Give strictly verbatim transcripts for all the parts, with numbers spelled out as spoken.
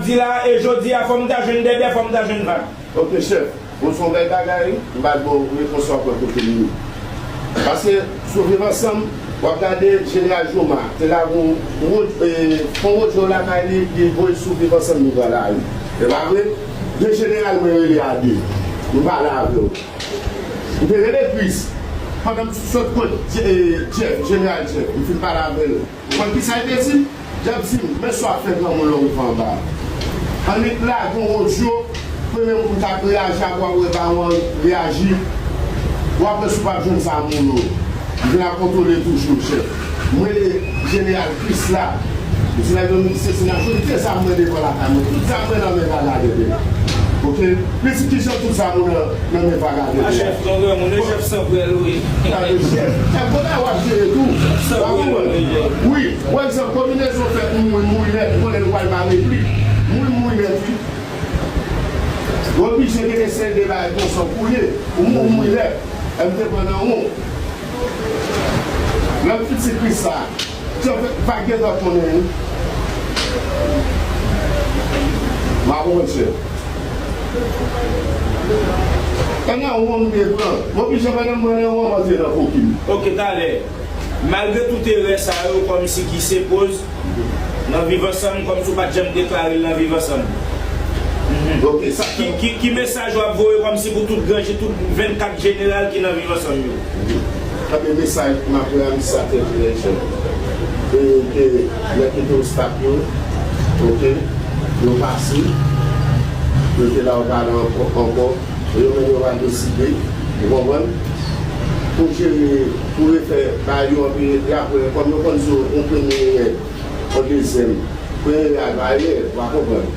Di la, e jodi a, fò m ta jwenn dèbyè, fò m ta jwenn vag. Ok, chèf. Bon, se yon bèl bagay, m pa t ba w repons ou ankò kote m ye. Paske, sou Viv Ansanm, w ap gade Jeneral Joma, te lage yon wod-, e, fon wodyo lakay li, li voye sou Viv Ansanm, li pran lari. E pa vre? Gen jeneral mwen rele a de. M pale avè w. M te rele Chris. Pandan m sot kot Je-, e, Jeff, Jeneral Jeff, m fin pale avè l. Ou konn kisa l te di m? L ap di m, men sa w ap fè granmoun lè w rive anba. Annik lage yon odyo, premye moun k ap reyaji apre w ap wè bawon an reyaji. W ap wè si w p ap jwenn sa moun ou. M vin ap kontwole toujou, chèf. M rele Jeneral Chris la. M di nèg yo, m di sesi, n ap jwenn de zam mwen devan lakay mwen. Tout zam mwen nan men vagabon yo. Ok? Li di, kijan tout zam ou nan, nan men vagabon yo? A chèf, ton granmoun, e chèf san prèl, wi. Gade chèf. Chèf, kote w ap jere tou? Chèf san prèl, wi, chèf. Wi, pa egzanp, konbinezon fèt moun, moun, moun, lè, konnen nou pral mare pli. Moun, moun, lè, wi. Yo oblije gen eseye de bagay konsa pou ye. Ou moun, moun, lè. M te pran nan won. Lòt pitit Chris sa. Chèf, pa gen dòt konnen, wi. M ap wè, chèf. E nan won m te pran. M oblije pran nan mwen nan won m antre nan koki m. Ok, talè. Malgre tout erè sa yo, kòmsi ki se poz nan Viv Ansanm, kòmsi w pa t janm deklare l nan Viv Ansanm. Mhm. Ok, sa ki, ki, ki mesaj w ap voye kòmsi pou tout granji, tout vennkat jeneral ki nan Viv Ansanm yo? Tanpri, mesaj m ap voye a, misye a trè enteresan. E ke nèg ki te obstak yo, ok, yo pase, yo te la yo pale ankò, ankò, e yo menm yo pral deside, ou konprann? Pou jere, pou refè bagay yo anpi, e apre, kòm yo konn di yo, yon premye erè, yon dezyèm, premye erè a va erè, w a konprann.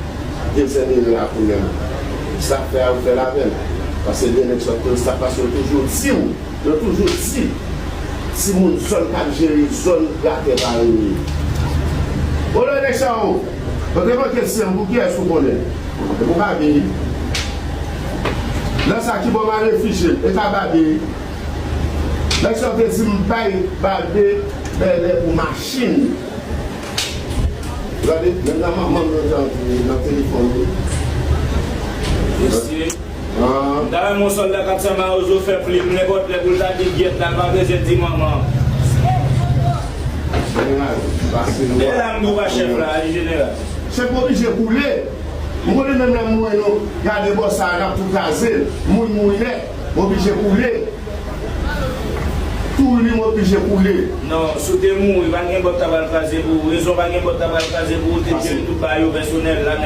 Dezyèm erè a kounye a. Sa k fè a, ou fè l avè l. Paske gen nèg sòt te obstak, paske yo toujou di w, Yo toujou di, timoun zòn k ap jere zòn latè pa renye. Olè nèg sa yo, yo te manke di m pou kiyès ou konnen. E pou Babe. Lè sa ki bò m al refijye m, e pa Babe. Nèg sa yo te di m bay Babe bèlè pou machin. Gade, menm nan manman m yo te antre nan telefòn yo. Mesye. M ta renmen yon sòlda kat san mawozo fè plim nenpòt lè pou l ta di gyèt la, l pa bezwen di manman. Jeneral, pase nou. E la m di w pa chèf la, jeneral. Chèf oblije koule. M konnen menm lè m wè nou gade bò sa a, n ap tou kraze l. Moun mouri nèt, oblije koule. Tou li m oblije koule. Non, si w te mouri, pa gen bòt ta pral kraze pou ou. Rezon pa gen bòt ta pral kraze pou ou, te jere tout bagay yo pèsonèl la.